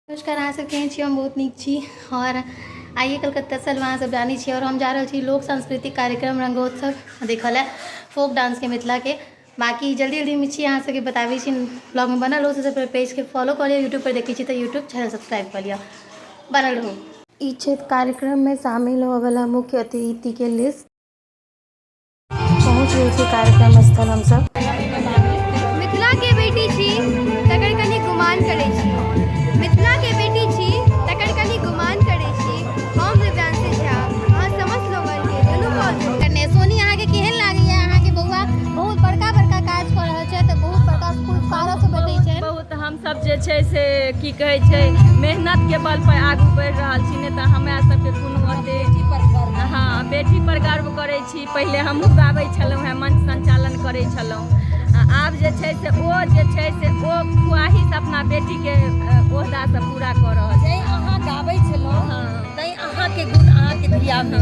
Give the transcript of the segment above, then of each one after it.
नमस्कार, अहाँ सब केहन छी? हम बहुत नीक छी और आइए कलकत्ता से अहाँ सब जानै छी और हम जा रहल छी लोक सांस्कृतिक कार्यक्रम रंगोत्सव देखऽ लए, फोक डांसके मिथिलाके। बाकी जल्दी जल्दीमे छी, अहाँ सबके बताबै छी, ब्लॉगमे बनल रहू। सबसँ पहिले पेजके फॉलो कऽ लिअ, यूट्यूब पर देखै छी तऽ यूट्यूब चैनल सब्सक्राइब कऽ लिअ, बनल रहू। ई छथि कार्यक्रममे शामिल होबऽवला मुख्य अतिथिके लिस्ट। पहुँच गेल छी कार्यक्रम स्थल हमसब। मिथिला के बेटी छी तकर कनि गुमान करै छी, मिथिला के बेटी छी तकर कनि गुमान करै छी। हम दिव्यांशी झा अहाँ समस्त लोगन के दुनू कॉल कने सोनी, अहाँके केहन लागैया? अहाँके बौआ बहुत बड़का बड़का काज कऽ रहल छै तऽ बहुत बड़का पुरस्कारो सब भेटै छै। बहुत हमसब जे छै से की कहै छै, मेहनतके बल पर आगू बढ़ि रहल छी, नहि तऽ हमरा सबके कोनो ओते। हँ, बेटी पर गर्व करै छी। पहिले हमहूँ गाबै छलहुँ हेँ, मंच संचालन करै छलहुँ, आ आब जे छै से ओ जे छै से ओ ख्वाहिश अपना बेटीके ओहदासँ पूरा कऽ रहल। जै अहाँ गाबै छलहुँ तैँ अहाँके गुण अहाँके धियामे,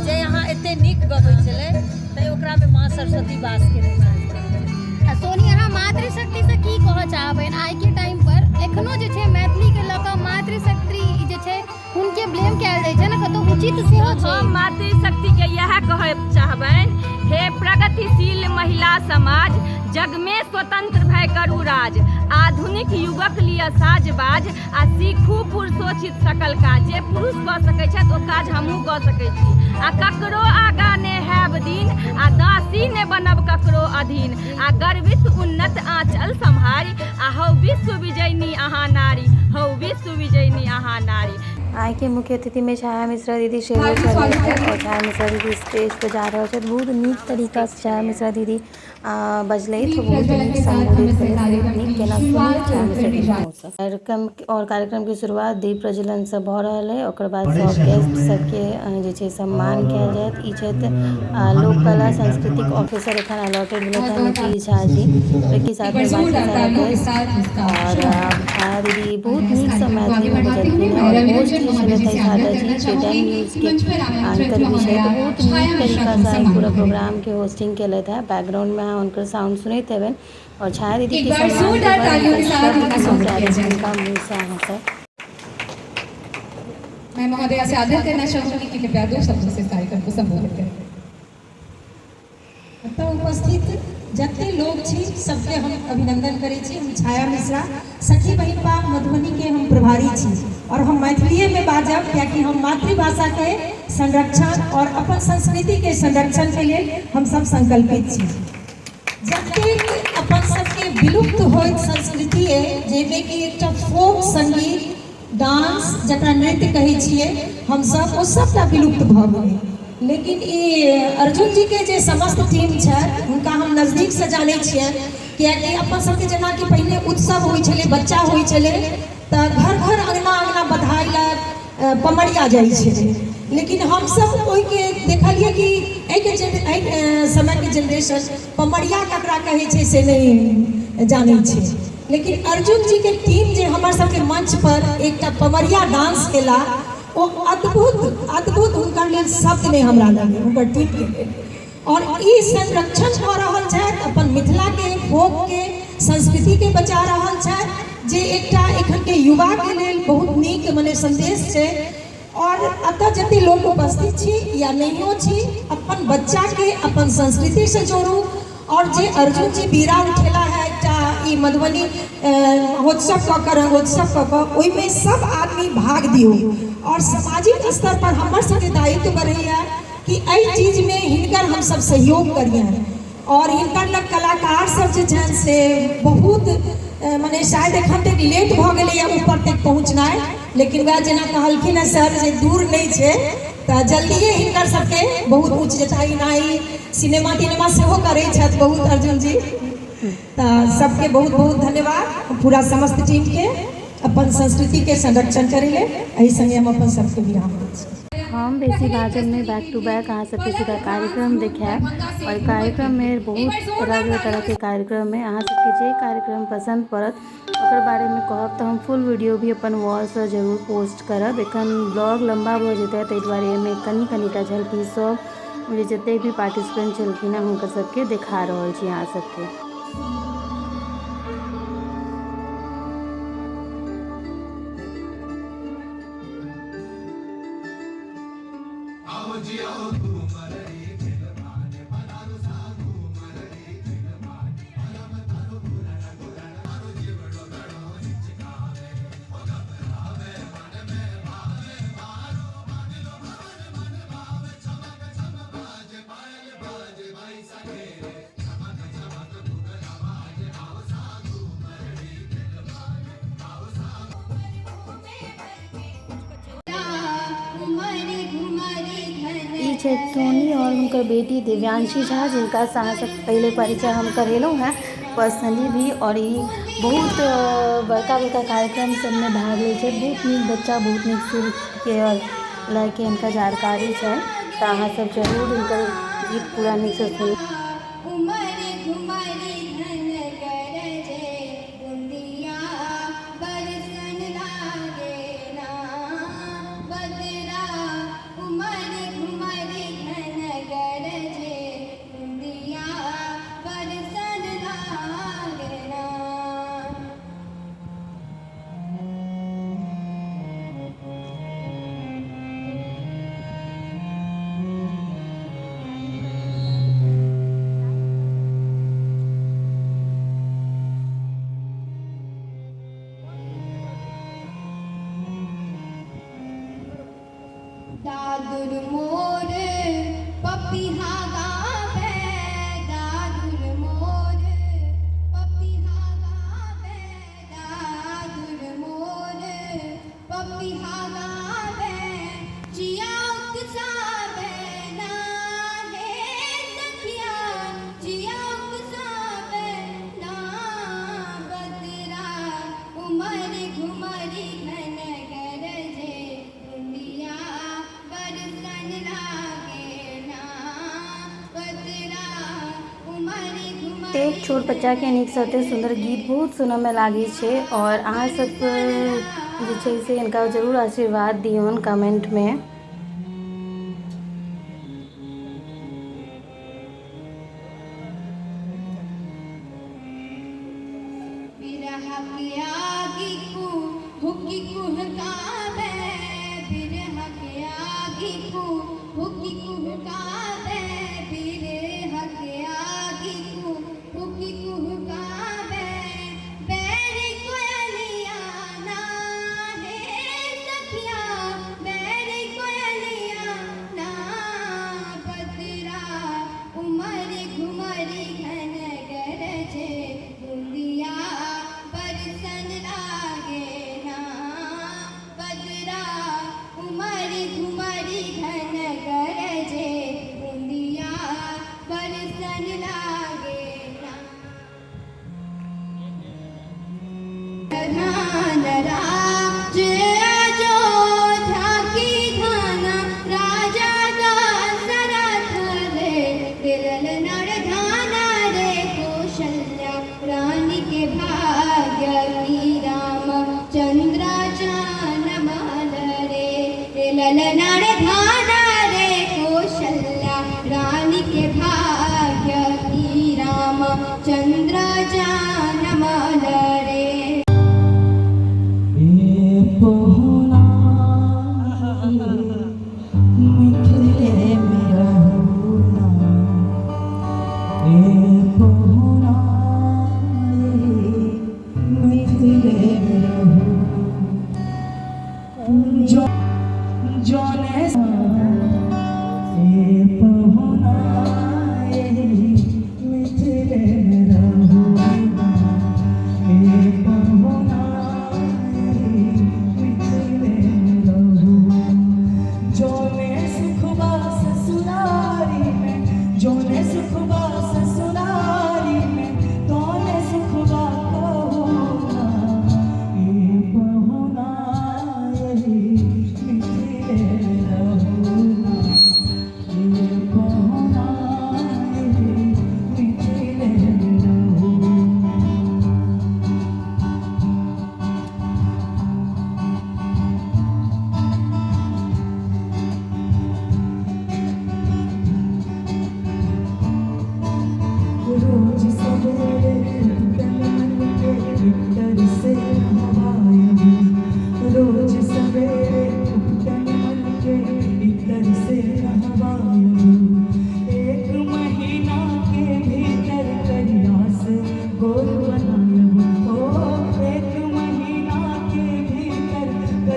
जै अहाँ एते नीक गबै छलै तैँ ओकरामे माँ सरस्वती वास केने छथि। आ सोनी, अहाँ मातृशक्तिसँ की कहऽ चाहबनि? आइके टाइम पर एखनो जे छै मैथिलीके लऽ कऽ मातृशक्ति जे छै हुनके ब्लेम कयल जाइ छै ने, कतौ उचित सेहो छै? हम मातृशक्तिके इएह कहय चाहबनि, हे प्रगतिशील महिला समाज, जगमे स्वतंत्र भय करू राज, आधुनिक युगक लिअ साज बाज आ सीखू पुरुषोचित सकल काज। जे पुरुष कऽ सकै छथि ओ काज हमहूँ कऽ सकै छी, आ ककरो आगाँ ने हैब दीन, आ दासी ने बनब ककरो अधीन, आ गर्वित उन्नत आँचल सम्हारि, आ हौ विश्व विजयिनी अहाँ नारी, हौ विश्व विजयिनी अहाँ नारी। आइके मुख्य अतिथिमे छाया मिश्रा दीदी सेहो छलथि और छाया मिश्रा दीदी स्टेज पर जा रहल छथि। बहुत नीक तरीकासँ छाया मिश्रा दीदी बजलथि, बहुत नीक सम्बोधित केलथि, बहुत नीक केना सुनलथि छाया मिश्रा दीदी मुँहसँ। कार्यक्रम और कार्यक्रमके शुरुआत दीप प्रज्वलनसँ भऽ रहल अइ। ओकर बाद सब गेस्ट सबके जे छै सम्मान कयल जायत। ई छथि लोक कला सांस्कृतिक ऑफिसर एखन अलॉटेड भेलथि हँ, निखिल झा जी। ओहिके साथमे बाँकी सारा गेस्ट और छाया दीदी बहुत नीकसँ मैथिलीमे बजलखिन और होस्ट जे छलथि हेँ सादा जी, जे डन न्यूजके एंकर भी छथि, बहुत नीक तरीकासँ आइ पूरा प्रोग्रामके होस्टिंग केलथि हेँ। बैकग्राउंडमे अहाँ हुनकर साउंड सुनैत हेबनि और छाया दीदीके सम्मानके बाद हुनकर शब्द सुनऽ चाहबै हुनका मुँहसँ अहाँसभ। मैं महोदया से आग्रह करना चाहूंगी कि कृपया दो शब्दों से इस कार्यक्रम को संबोधित करें। एतऽ उपस्थित जते लोग छी सबके हम अभिनंदन करै छी। हम छाया मिश्रा, सखी बहिनपा मधुबनी के हम प्रभारी छी और हम मैथिलीए में बाजब, कियाकि हम मातृभाषा के संरक्षण और अपन संस्कृति के संरक्षण के लेल हम सब संकल्पित छी। जतेक अपन सबके विलुप्त होइत संस्कृति अइ, जाहिमे कि एकटा फोक संगीत, डांस जकरा नृत्य कहै छियै हमसब, ओ सबटा विलुप्त भऽ गेलै। लेकिन ई अर्जुन जीके जे समस्त टीम छथि हुनका हम नजदीकसँ जानै छियनि, कियाकि अपन सबके जेनाकि पहिने उत्सव होइ छलै, बच्चा होइ छलै तऽ घर घर अङ्गना अङ्गना बधाई लए पमरिया जाइ छलै। लेकिन हमसब ओहिके देखलियै कि एहिके एहि समयके जेनरेशन पमरिया ककरा कहै छै से नहि जानै छै। लेकिन अर्जुन जी के टीम जे हमर सबके मंच पर एकटा पमरिया डांस केला, ओ अद्भुत अद्भुत, हुनकर लेल शब्द नहि हमरा लग हुनकर टीम के लेल। और ई संरक्षण कऽ रहल छथि अपन मिथिला के फोक के संस्कृति के बचा रहल छथि, जे एकटा एखन के युवा के लेल बहुत नीक मने संदेश छै। और एतऽ जते लोक उपस्थित छी या नहियो छी, अपन बच्चा के अपन संस्कृति से जोड़ू। और जे अर्जुन जी बीड़ा उठेला है एकटा ई मधुबनी महोत्सव कऽ कऽ, रंगोत्सव कऽ कऽ, ओहिमे सब आदमी भाग दियौ। और सामाजिक स्तर पर हमर सबके दायित्व बढ़ैया कि एहि चीजमे हिनकर हमसब सहयोग करियनि। और हिनकर लग कलाकार सब जे छनि से बहुत मने शायद एखन तक लेट भऽ गेलैए ऊपर तक पहुँचनाइ, लेकिन वएह जेना कहलखिन हेँ सर जे दूर नहि छै, तऽ जल्दिए हिनकर सबके बहुत ऊँच जेता। एनाही सिनेमा तिनेमा सेहो करै छथि बहुत अर्जुन जी। तऽ सबके बहुत बहुत धन्यवाद, पूरा समस्त टीमके, अपन संस्कृतिके संरक्षण करै लेल। एहि संगे हम अपन सबके विराम दै छी। हम बेसी बाजब नहि, बैक टू बैक अहाँ सबके सीधा कार्यक्रम देखायब। और कार्यक्रममे बहुत तरह तरहके कार्यक्रम अइ, अहाँ सबके जे कार्यक्रम पसन्द पड़त ओकर बारेमे कहब तऽ हम फुल वीडियो भी अपन वॉलसँ जरूर पोस्ट करब। एखन ब्लॉग लम्बा भऽ जेतै, ताहि दुआरे एहिमे कनि कनिटा झलकी सब जे जतेक भी पार्टिसिपेंट छलखिन हेँ हुनकर सबके देखा रहल छी अहाँ सबके। ई छथि सोनी आओर हुनकर बेटी दिव्यांशी झा, जिनकासँ अहाँ सबके पहिले परिचय हम करेलहुँ हेँ पर्सनली भी। आओर ई बहुत बड़का बड़का कार्यक्रम सबमे भाग लै छथि। बहुत नीक बच्चा, बहुत नीक सुरके आओर लयके हिनकर जानकारी छनि, तऽ अहाँ सब जरूर हिनकर गीत पूरा नीकसँ सुनू। दादुर मोर पपिहा गावे, दादुर मोर पपिहा गावे, दादुर मोर पपिहा गावे, जिया उकसावे ना हे सखिया, जिया उकसावे ना। बदरा उमर घुमरी घन गरजे, बुंदिया बरसन लागे ना। बदरा उमर घुमरी। एतेक छोट बच्चाके नीकसँ एतेक सुन्दर गीत बहुत सुनऽमे लागै छै। आओर अहाँ सब जे छै से हिनका जरूर आशीर्वाद दियौन कमेन्टमे। बिरह के आगि कु हुकी कुहकावे, बिरह के आगि कु हुकी कुहकावे, बिरह के आगि कु हुकी कुहकावे, बैरी कोयलिया ना हे सखिया, बैरी कोयलिया ना। बदरा उमर घुमरी घन गरजे, बुंदिया बरसन लागे ना। बदरा उमर घुमरी घन गरजे, बुंदिया बरसन लागे ना। धान राज अयोध्या की धाना, राजा दशरथ रे दिलल नर धाना रे, कौशल्या रानी के भाग्य की राम चंद्र जानमल रे, दिलल नर धाना रे, कौशल्या रानी के भाग्य की राम चंद्र जानमल रे। ए पहुना मिथिले में रहू ना, ए पहुना मिथिले में रहू, जो जोने ए पहुना मिथिले में रहू ना, ए पहुना मिथिले में रहू, जोने सुखबा ससुरारी में, जोने सुखबा ससुरारी में, तोने सुखबा कहो ना, ए पहुना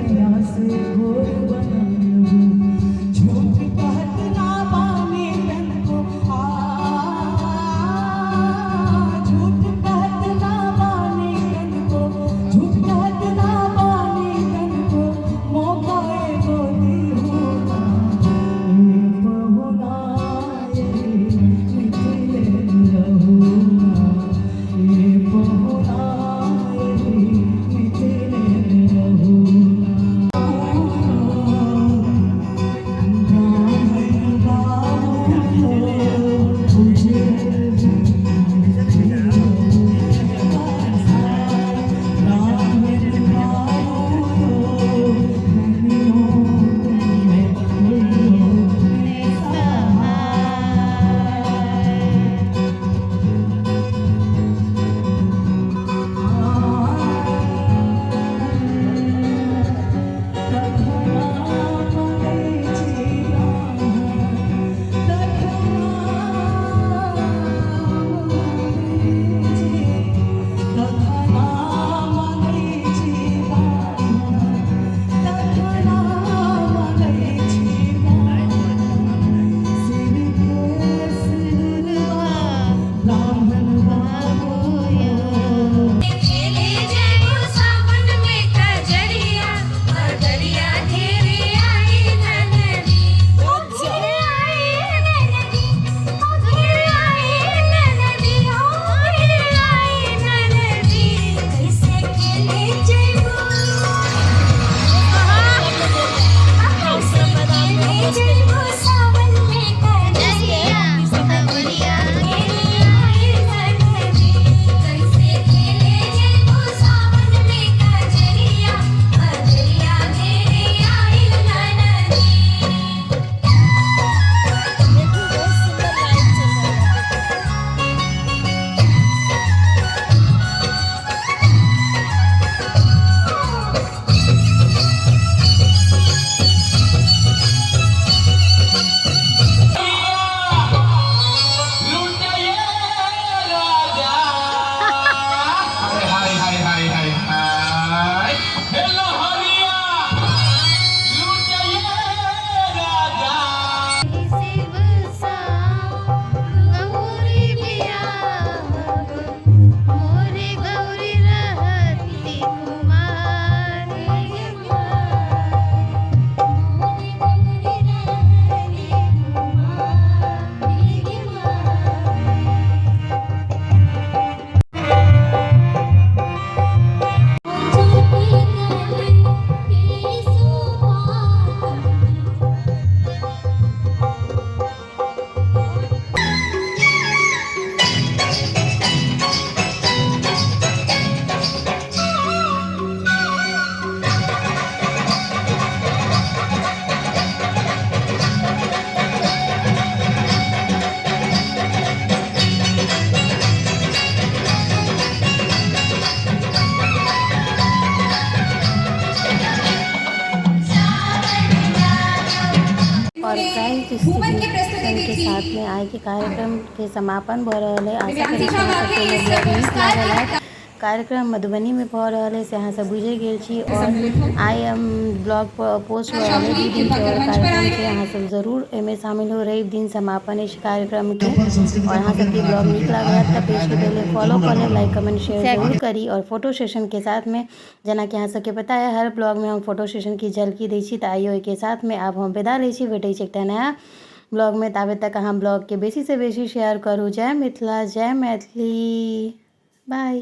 करिया से गोर बना लेबो झूठ कहत ना बानी तनको आ झूठ कहत ना बानी तनको झूठ कहत ना बानी तनको मौका एगो दिहु ना ए पहुना ए मिथिले रहु ना ए पहुना ए मिथिले रहु ना ब्राह्मण बाबू तुझे ब्राह्मण बाबू खेले जयबो सावन में कजरिया बदरिया घेरे आई ननदी ओ घेरे आई ननदी ओ घेरे आई ननदी ओ घेरे आई ननदी कैसे खेले जयबो कैसे खेले जयबो सावन में कजरिया बदरिया घेरे आई ननदी कैसे खेले जयबो सावन में कजरिया बदरिया घेरे आई ननदी। हाय हाय हाय हाय हाय हेलो हरिया लुटिया राजा। शिव सा गौरी बियाह मोरे गौरी रहती कुमार मोरे गौरी रहती कुमार। और प्राइज घूमर की प्रस्तुति डिस्ट्रीब्यूशन के दी थी। साथ में आइ के कार्यक्रम के समापन भऽ रहल है। आशा दिव्यांशी करै छी झा अहाँ के सबके इस ब्लॉग नीक पुरस्कार लागल के हैत। कार्यक्रम मधुबनी में भऽ रहल है से अहाँ सब बुझे गेल छी और आइ हम ब्लॉग पोस्ट भऽ रहल है। 2 दिन के और कार्यक्रम छै, अहाँ सब जरूर एहिमे शामिल हो। रवि दिन समापन अछि कार्यक्रम के और अहाँ सबके ब्लॉग नीक लागल हैत तऽ पेज के पहिले फॉलो कऽ लेब, लाइक कमेंट शेयर जरूर करी और फोटो सेशन के साथ में जेनाकि अहाँ सबके पता है हर ब्लॉग में हम फोटो सेशन की झलकी दै छी, तऽ आइयो ओहिके साथ में आब हम विदा लै छी। भेटै छी एकटा नया ब्लॉग में, ताबे तक अहाँ ब्लॉग के बेसी से बेसी शेयर करू। जय मिथिला, जय मैथिली, बाय।